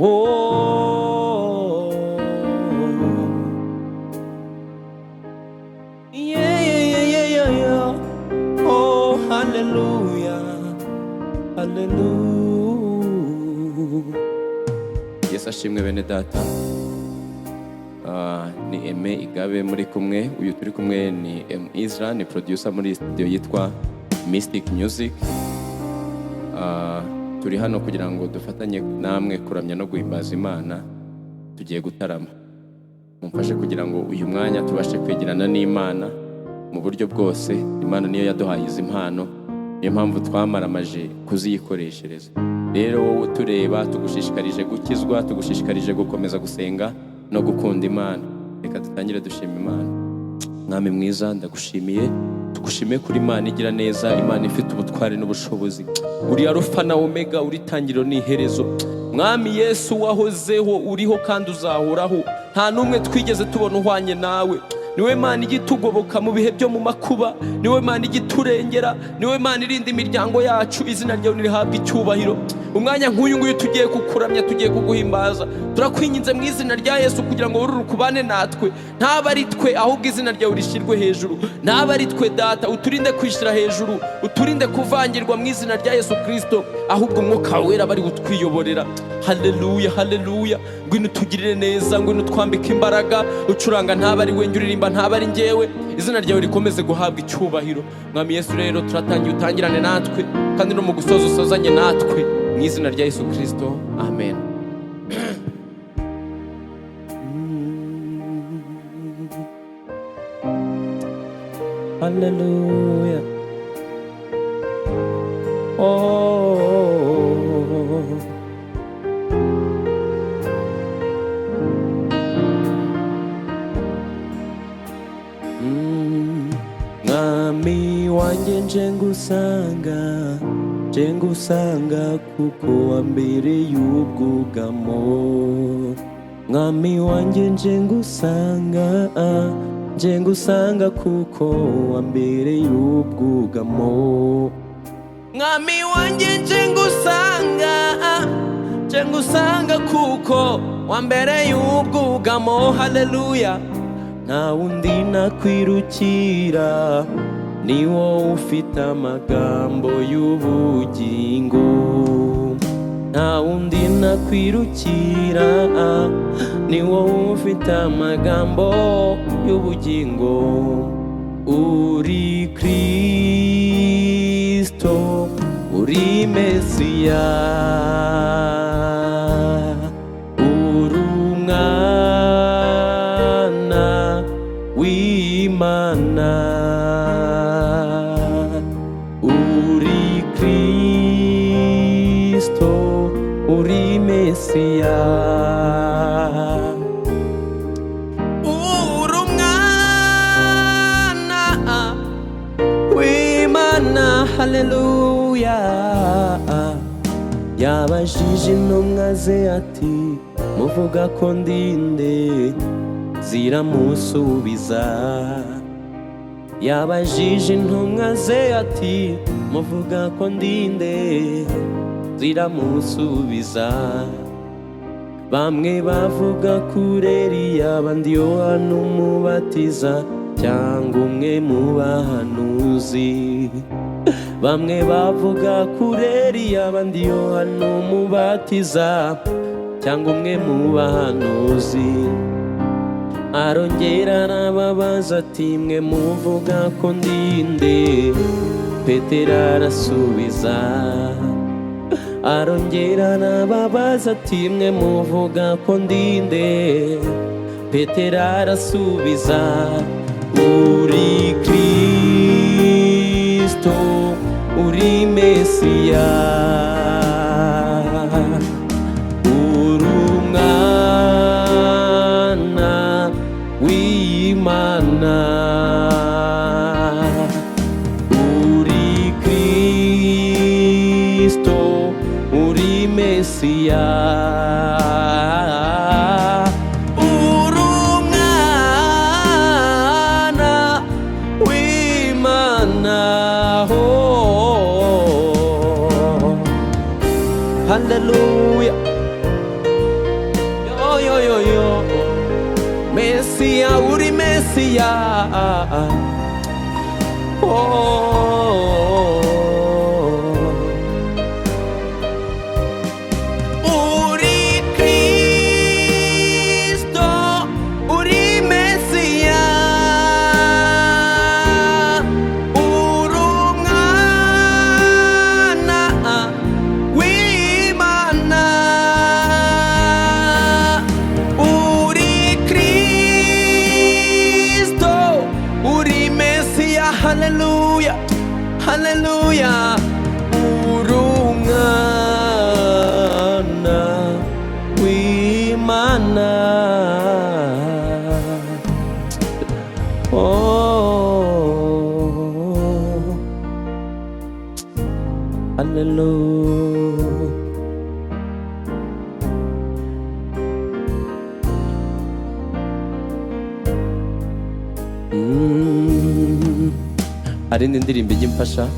Oh, yeah, yeah, yeah, yeah, yeah. Oh, hallelujah, hallelujah. Yesu ashimwe, bene data. Ni Aime Igabe muri kumwe. Uyu turi kumwe ni M Ezra, ni producer muri studio yitwa Mystic Music. Turi hano kugira ngo dufatanye namwe kuramya no guhimbaza Imana. Tugiye gutarama, mumfashe kugira ngo uyu mwanya tubashe kwegerana n'Imana mu buryo bwose. Imana niyo yaduhaye izi mpano, niyo mpamvu twamaramaje kuziyikoreshereza. Rero wowe utureba, tugushishikarije gukizwa, tugushishikarije gukomeza gusenga no gukunda Imana. Reka dutangire dushima Imana. Mwami mwiza, ndagushimiye, tugushimiye kuri Imana igira neza, Imana ifite ubutware n'ubushobozi. Uri Arufa na Omega, uri itangiriro n'iherezo. Mwami Yesu, wahozeho, uriho kandi uzahoraho. Nta n'umwe twigeze tubona uhwanye nawe. Niwe Mana ijya itugoboka mu bihe byo mu makuba, niwe Mana ijya iturengera, niwe Mana irinda imiryango yacu. Izina ryawe nirihabwe icyubahiro. Umwanya nk'uyu nguyu tugiye kukuramya, tugiye kuguhimbaza. Turakwinginze mu izina rya Yesu kugira ngo wururuke ubane natwe, ntaba ari twe, ahubwo izina ryawe rishyirwe hejuru. Ntaba ari twe, Data, uturinde kwishyira hejuru, uturinde kuvangirwa mu izina rya Yesu Kirisito, ahubwo Umwuka Wera bari butwiyoborera. Haleluya, haleluya! Ngwino utugirire neza, ngwino utwambike imbaraga. Ucuranga ntaba ari we, njye uririmba ntaba ari njyewe, izina ryawe rikomeze guhabwa icyubahiro. Mwami Yesu, rero turatangiye, utangirane natwe kandi no mu gusoza usozanye natwe, mu izina rya Yesu Kirisito, amen. Hallelujah. Oh. Mwami wanjye, nje ngusanga, nje ngusanga kuko wambereye ubwugamo. Mwami wanjye, nje ngusanga, nje ngusanga kuko wambereye ubwugamo. Mwami wanjye, nje ngusanga, nje ngusanga kuko wambereye ubwugamo. Haleluya! Nta wundi nakwirukira, ni wowe ufite amagambo y'ubugingo. Nta wundi nakwirukira, ni wowe ufite amagambo y'ubugingo. Uri Kristo, uri Mesiya, uri Umwana w'Imana, uri Kristo, uri Mesiya. Uri Umwana w'Imana. Haleluya! Yabajije intumwa ze ati: "Muvuga ko ndinde?" Ziramusubiza. Yabajije intumwa ze ati: "Muvuga ko ndinde?" Ziramusubiza. Bamwe bavuga kuri Eliya, abandi Yohana Umubatiza cyangwa umwe mu bahanuzi. Bamwe bavuga kuri Eliya, abandi Yohana Umubatiza cyangwa umwe mu bahanuzi. Arongera arababaza ati: "Mwe muvuga ko ndinde?" Petero arasubiza. Arongera arababaza ati: "Mwe muvuga ko ndinde?" Petero arasubiza: "Uri Kristo, uri Mesiya, uri Umwana w'Imana, uri Kristo, uri Mesiya." Uri Umwana w'Imana, oh. Haleluya! Mesiya. Oh. Uri Kristo, uri Mesiya, uri umwana w'Imana, uri Kristo, uri Mesiya, haleluya, haleluya, uri umwana w'Imana. Oh, hallelujah. Hari indi ndirimbo ijya imfasha.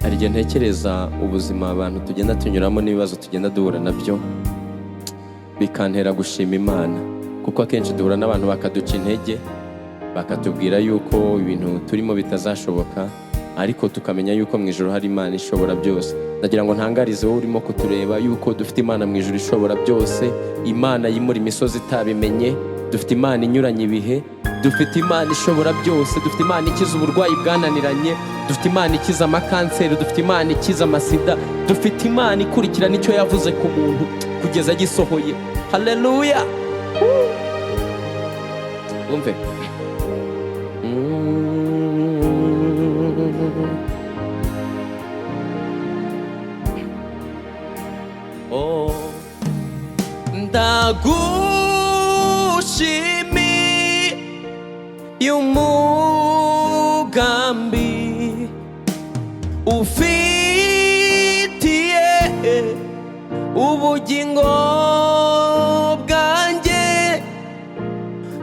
Hari igihe ntekereza ubuzima abantu tugenda tunyuramo n'ibibazo tugenda duhura nabyo, bikantera gushima Imana, kuko akenshi duhura n'abantu bakaduca intege, bakatubwira yuko ibintu turimo bitazashoboka, ariko tukamenya yuko mu ijuru hari Imana ishobora byose. Ndagira ngo ntangarize wowe urimo kutureba yuko dufite Imana mu ijuru ishobora byose, Imana yimura imisozi itabimenye, dufite Imana inyuranye ibihe, dufite Imana ishobora byose, dufite Imana ikiza uburwayi bwananiranye, dufite Imana ikiza amakanseri, dufite Imana ikiza amasida, dufite Imana ikurikirana icyo yavuze ku muntu kugeza agisohoye. Haleluya! Umve. Oh. Ndagushimiye umugambi ufitiye ubugingo bwanjye,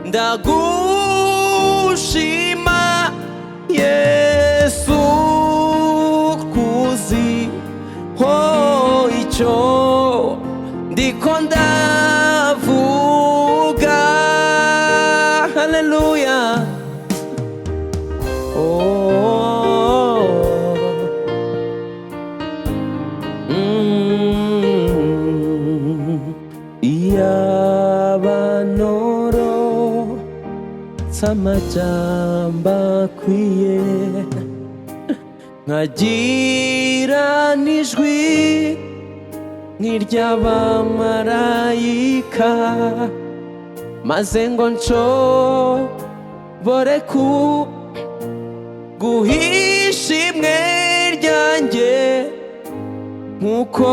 ndagushima Yesu, kuzi ho icyo ndiko ndavuga. Haleluya. Oh. Iyaba norotse amajambo akwiye, nkagira n'ijwi nk'iry'abamarayika, maze ngo nshobore ku guhisha imwe ryanjye nk'uko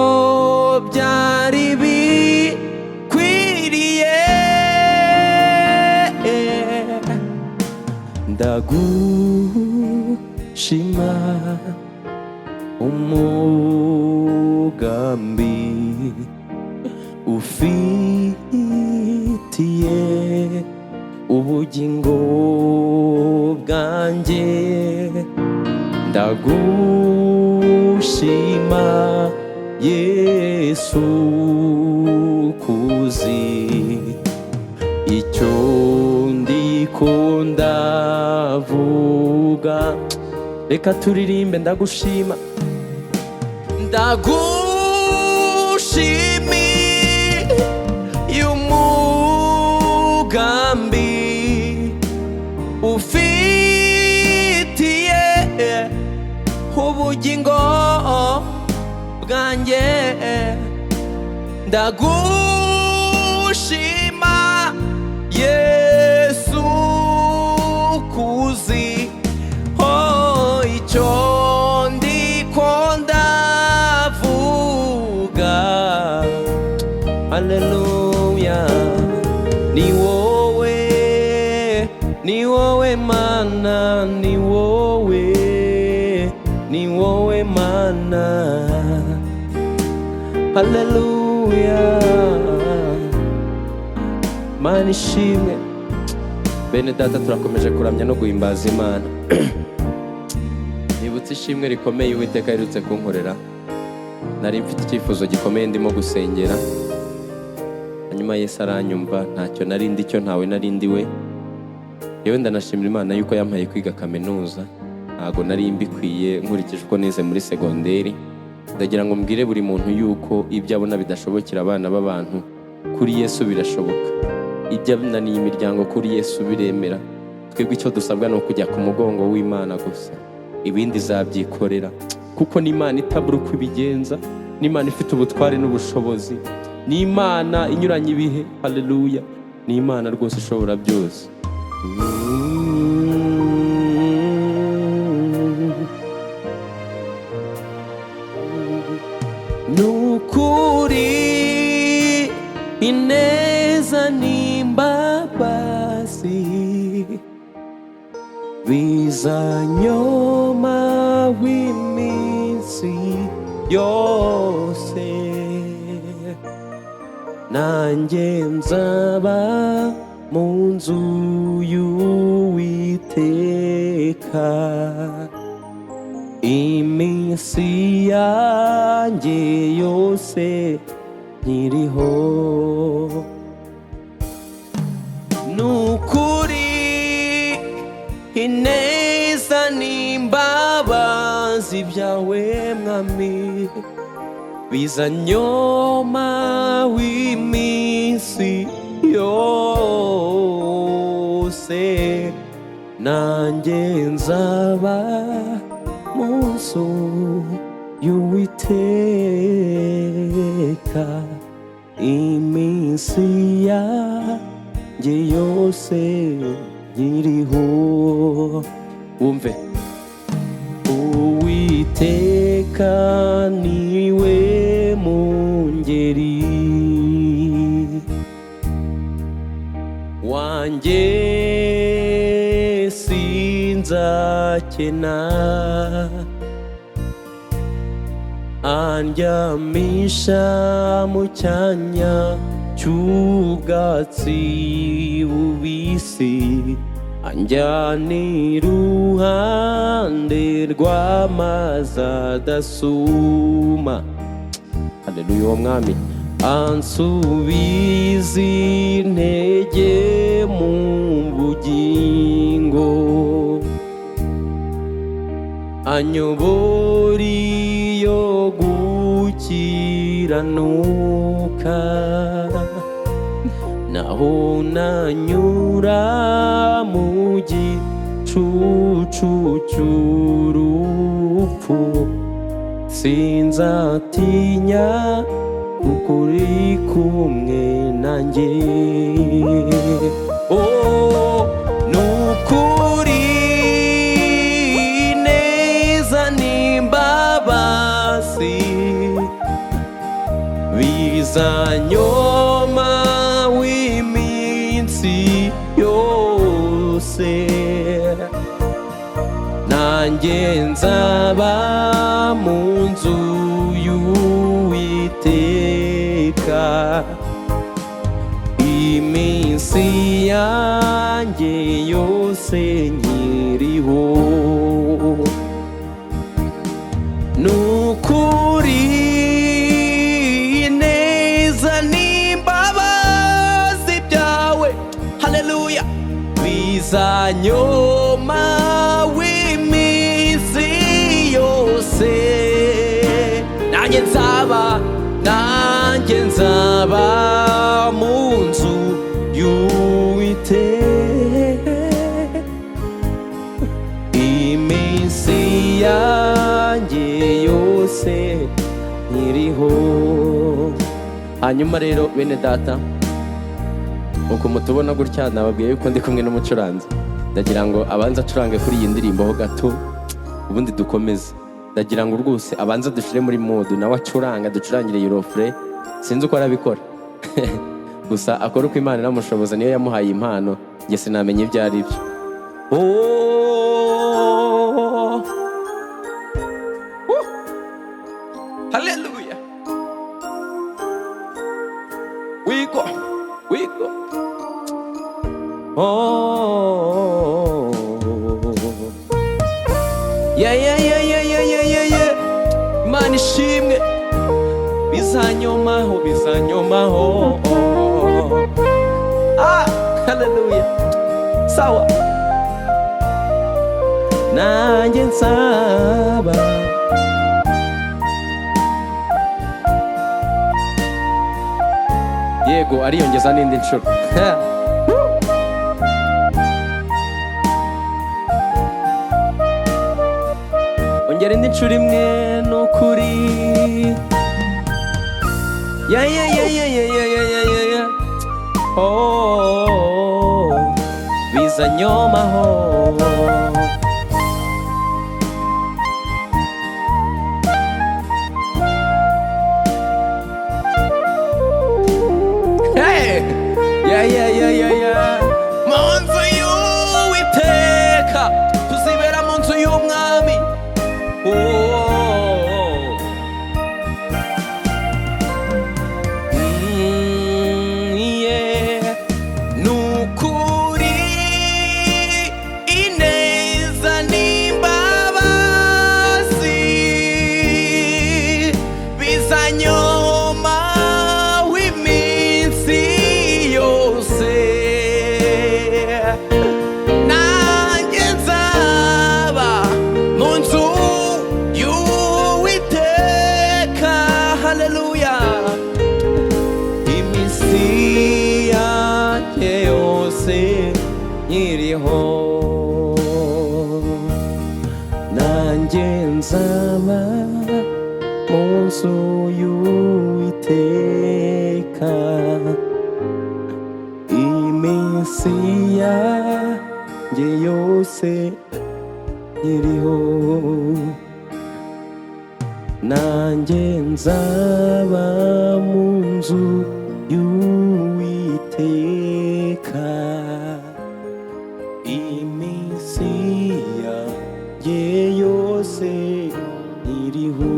byari bikwiriye, ndagushima umugambi ufitiye ubugingo bwanjye, ndagushima Yesu, kuzi icyo ndiko ndavuga. Reka turirimbe ndagushima, ndagushimiye umugambi ufitiye ubugingo bwanjye, ndagushima Yesu, kuzi oh icyo ndiko ndavuga. Haleluya. Ni wowe, ni wowe Mana, ni wowe, ni wowe Mana. Haleluya, Mana ishimwe. Bene data, turakomeje kuramya no guhimbaza Imana. Nibutse ishimwe rikomeye Uwiteka aherutse kunkorera. Nari mfite icyifuzo gikomeye ndimo gusengera, hanyuma Yesu aranyumva. Ntacyo nari ndi cyo, ntawe nari ndi we. Yewe, ndanashimira Imana yuko yampaye kwiga kaminuza. Ntabwo nari mbikwiye nkurikije uko nize muri segonderi. Ndagira ngo mbwire buri muntu yuko ibyo abona bidashobokera abana b'abantu, kuri Yesu birashoboka. Ibyo binaniye imiryango, kuri Yesu biremera. Twebwe icyo dusabwa ni ukujya ku mugongo w'Imana gusa, ibindi izabyikorera, kuko n'Imana itabura uko ibigenza, n'Imana ifite ubutware n'ubushobozi, n'Imana inyuranye ibihe. Haleluya! Ni Imana rwose ishobora byose. Nukuri ineza n'imbabazi bizanyoma w'iminsi yose, nanjye nzaba mu nzu y'Uwiteka iminsi yanjye yose nkiriho. Nukuri ineza n'imbabazi byawe, Mwami, bizanyoma w'iminsi yose, nanjye nzaba mu nzu y'Uwiteka iminsi yanjye yose nkiriho. Wumve: Uwiteka niwe mungeri wanjye, sinzakena. Andyamisha mu cyanya cy'ubwatsi bubisi, anjyana iruhande rw'amazi adasuma. Haleluya! Uwo Mwami ansubiza intege mu bugingo, anyobora iyo gukiranuka. Naho nanyura mu gicucu cy'urupfu, sinzatinya, kuko uri kumwe nanjye. Oh, nukuri neza n'imbabazi bizanyoma w'iminsi yose, nanjye nzaba mu nzu y'Uwiteka iminsi yanjye yose nkiriho. Nukuri neza n'imbabazi byawe, haleluya, bizanyoma w'iminsi yose, nanjye nzaba, nanjye nzaba mu nzu y'Uwiteka iminsi yanjye yose nkiriho. Hanyuma rero, bene data, uko mutubona gutya, nababwiye yuko ndi kumwe n'umucuranzi. Ndagira ngo abanze acurange kuri iyi ndirimbo ho gato, ubundi dukomeze. Ndagira ngo rwose abanze dushyire muri mood, nawe acuranga, ducurangire iyi refrain. Sinzi uko arabikora, gusa akora uko Imana iramushoboza. Niyo yamuhaye impano, njye sinamenya ibyo ari byo. Oh. Hallelujah. We go. We go. Oh. Yeah. Imana ishimwe. Bizanyomaho, bizanyomaho. Ah, hallelujah. Sawa. Nanjye nsaba. Yego, ariyongeza n'indi nshuro. Ongera indi nshuro imwe, ni ukuri. Ya ya ya ya ya ya ya ya ya ya. Oh, bizanyomaho. Hey! Yeah, yeah, yeah, yeah, yeah. Mu nzu y'Uwiteka, tuzibera mu nzu y'Umwami. Oh. Yeah. Nukuri ineza n'imbabazi bizanyoma w'iminsi yose, nanjye nzaba mu nzu y'Uwiteka, haleluya, iminsi yanjye yose nkiriho. Nanjye nzaba mu nzu y'Uwiteka iminsi yanjye yose nkiriho. Nanjye nzaba mu nzu y'Uwiteka iminsi yanjye yose iriho.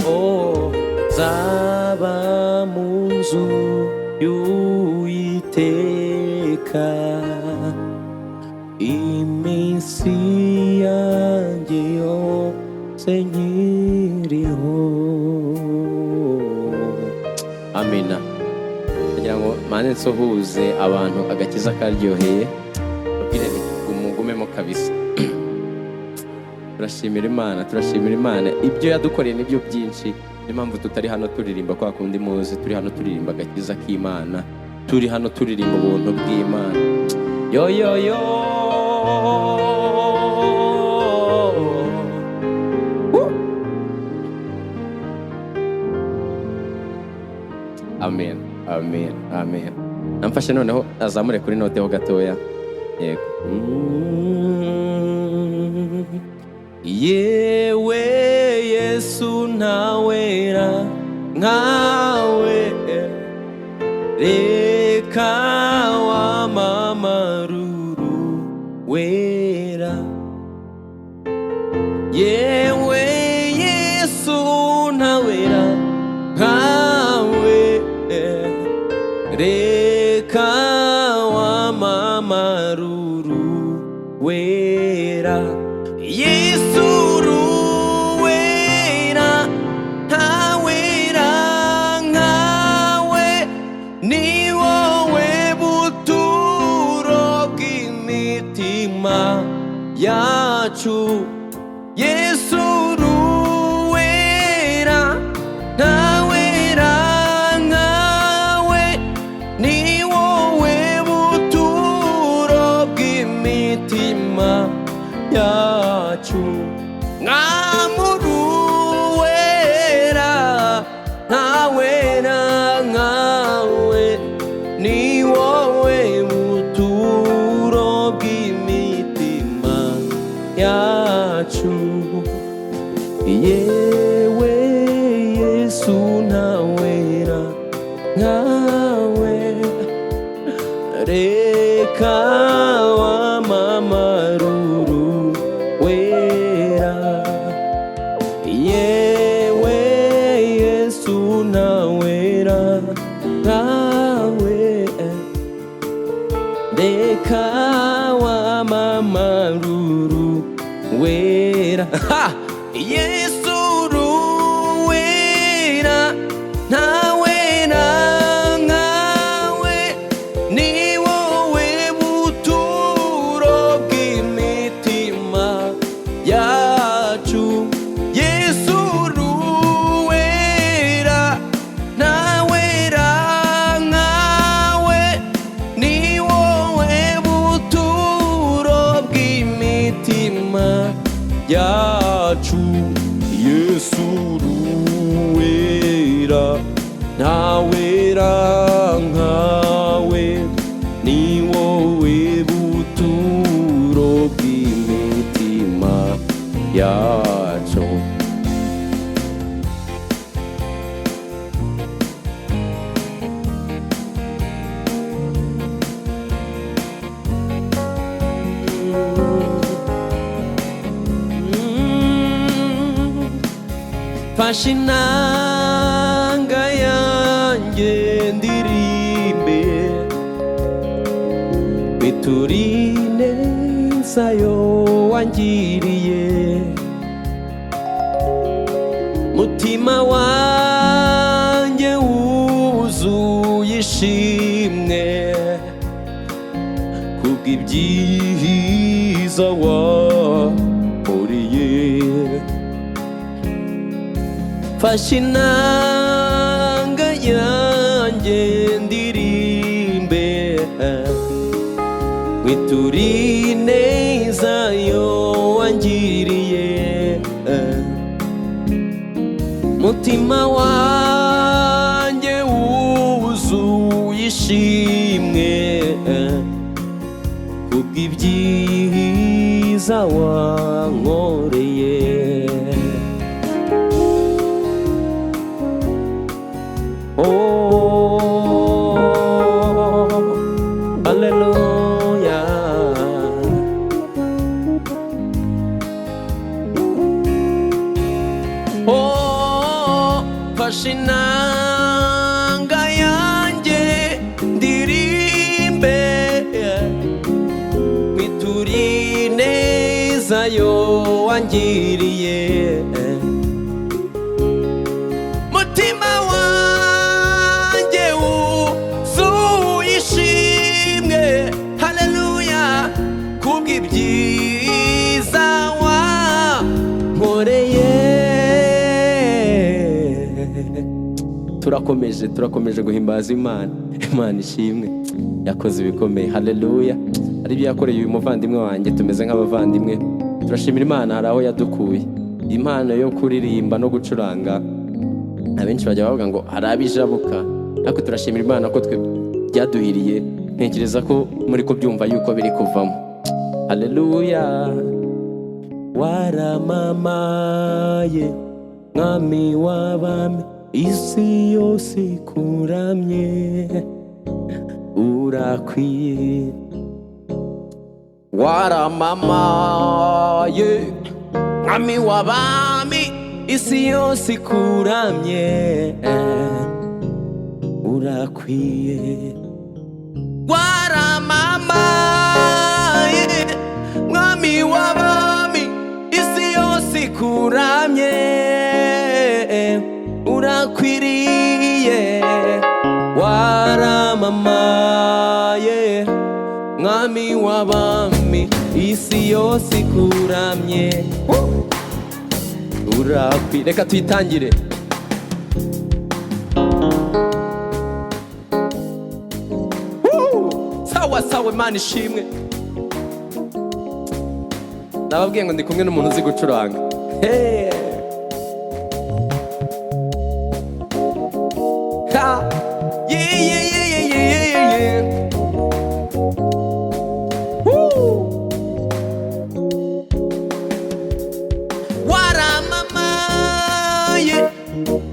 Oh, nzaba mu nzu y'Uwiteka iminsi yanjye yose nkiriho. Amina. Kugira ngo mane nsuhuze abantu agakiza karyoheye, babwire nti mugumemo kabisa. Turashimira Imana, turashimira Imana, ibyo yadukoreye nibyo byinshi. Niyo mpamvu tutari hano turirimba kwa kundi muzi, turi hano turirimba agakiza k'Imana, turi hano turirimba ubuntu bw'Imana. Yo yo yo. Woo! Amen, amen, amen. Namfashe noneho azamure kuri note ho gatoya. Yego. Yewe Yesu, ntawera nkawe, reka wamamaruru wera. Yewe Yesu, ntawera nkawe, reka wamamaruru wera. Yesu ruwera, ntawera nkawe, ni wowe buturo bw'imitima yacu. Yesu ruwera, ntawera nkawe, ni wowe buturo bw'imitima yacu. Nkamuruwera, ntawera nkawe, ni wowe buturo bw'imitima yacu. Yewe Yesu, ntawera nkawe, reka wamamaruru wera. Yewe Yesu, ntawera nkawe, reka wamamaruru wera. Ha! Yesu ruwera, ntawera nkawe, ni wowe buturo yacu. Yesu uruwera, ntawera nkawe, ni wowe buturo bw'imitima yacu. Fashe inanga yanjye ndirimbe, biturine nsayo wangiriye. Mutima wanjye wuzuye ishimwe kubw'ibyiza wankoreye. Fashe inanga yanjye ndirimbe, witurine zayo wangiriye. Mutima wanjye wuzuye ishimwe kubw'ibyiza wankoreye. Oh, hallelujah. Oh, fashe inanga yanjye ndirimbe, witurine zayo wangiriye. Mutima wanjye wuzuye ishimwe, haleluya, kubw'ibyiza wankoreye. Turakomeje, turakomeje guhimbaza Imana. Imana ishimwe, yakoze ibikomeye, haleluya. Hari ibyo yakoreye uyu muvandimwe wanjye, tumeze nk'abavandimwe. Turashimira Imana, hari aho yadukuye. Impano yo kuririmba no gucuranga, abenshi bajya bavuga ngo hari abijabuka, ariko turashimira Imana ko twe byaduhiriye. Ntekereza ko muri kubyumva yuko biri kuvamo. Haleluya. Waramamaye mwami w'abami, isi yose ikuramye, urakwiye. Waramamaye mwami w'abami, isi yose ikuramye, urakwiye. Waramamaye mwami w'abami, isi yose ikuramye, urakwiriye. Waramamaye mwami w'abami, isi yose ikuramye, urakwiye. Reka tuyitangire. Sawa sawa, Imana ishimwe. Nababwiye ngo ndi kumwe n'umuntu uzi gucuranga. Hey. Ha. Yeah, yeah, yeah, yeah, yeah, yeah, yeah. Woo. Waramamaye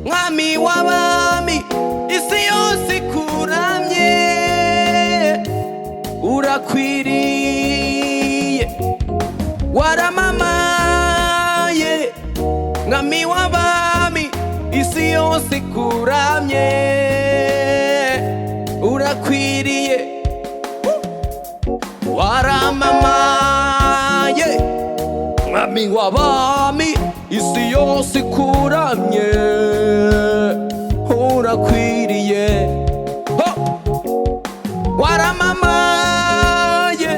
mwami w'abami, isi yose ikuramye, urakwiriye. Waramamaye mwami w'abami, isi yose ikuramye, urakwiriye. Waramamaye mwami w'abami, isi yose ikuramye, urakwiriye. Ho! Waramamaye,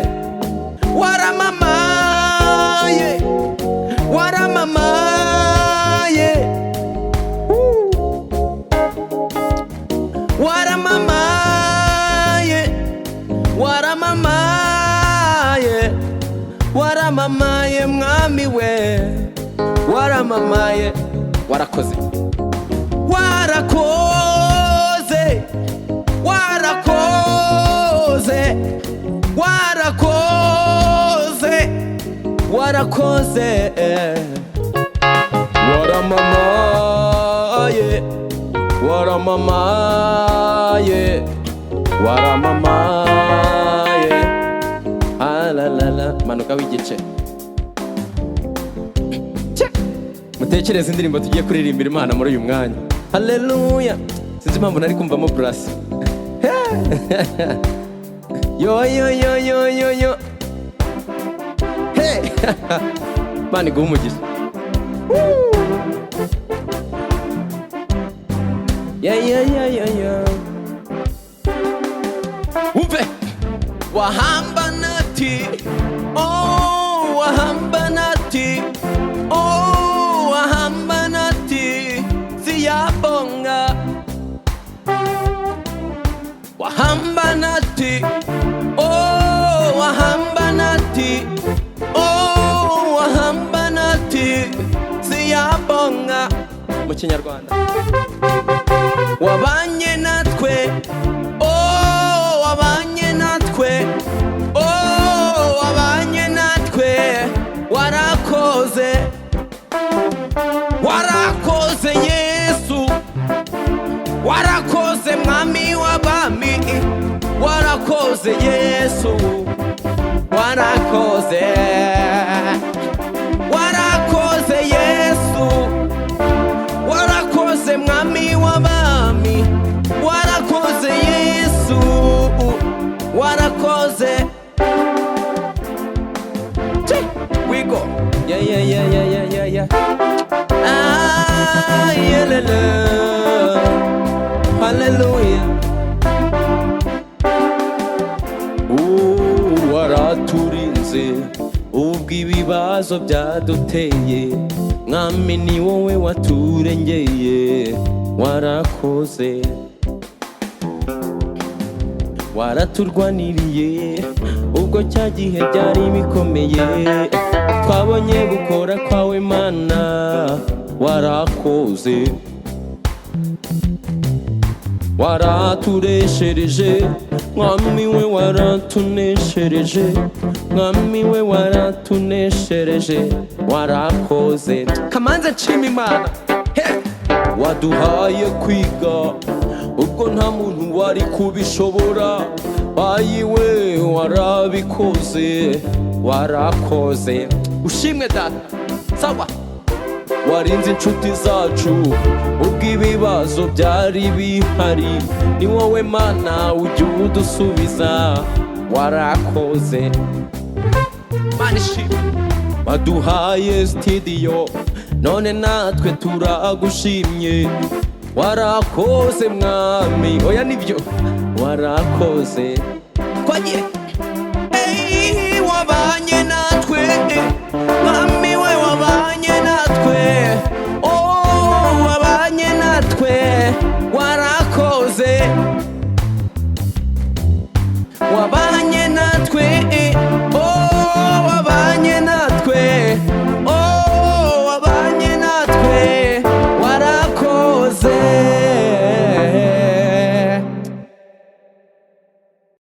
waramamaye, waramamaye. Waramamaye, waramamaye, Waramamaye mwami we, waramamaye, warakoze, warakoze, warakoze, warakoze, warakoze, waramamaye, waramamaye, waramamaye. Alalala, manuka w'igice. Mutekereze indirimbo tugiye kuririmbira Imana muri uyu mwanya. Haleluya! Sinzi impamvu nari kumvamo burasi. Yo yo yo yo yo yo. Hey! Imana iguhe umugisha. Yeah, yeah, yeah, yeah, yeah. Wumve! Wahamba nathi, oh, wahamba nathi, oh, wahamba nathi, siyabonga. Wahamba nathi, oh, wahamba nathi, oh, wahamba nathi, siyabonga. Mu Kinyarwanda. Wabanye natwe, oh, wabanye natwe, oh, wabanye natwe, warakoze, warakoze Yesu, warakoze mwami w'abami, warakoze Yesu, warakoze, warakoze Yesu, warakoze mwami w'abami, warakoze Yesu, warakoze. We go. Yeah, yeah, yeah, yeah, yeah, yeah, yeah. Ah, yeah, la, la. Hallelujah. Waraturinze ubwo ibibazo byaduteye, mwami ni wowe waturengeye, warakoze, waraturwaniriye ubwo cya gihe byari bikomeye, twabonye gukora kwawe Mana, warakoze, waratureshereje mwami we, waratuneshereje mwami we, waratuneshereje, warakoze. Kamanze nshima Imana. Waduhaye kwiga ubwo nta muntu wari kubishobora, ayiwe warabikoze, warakoze, ushimwe data. Sawa. Warinze inshuti zacu ubwo ibibazo byari bihari, ni wowe Mana ujya udusubiza, warakoze. Mana ishimwe. Waduhaye studio none natwe turagushimye, warakoze mwami. Oya nibyo, warakoze. Twagiye. Hey, wabanye natwe mwami.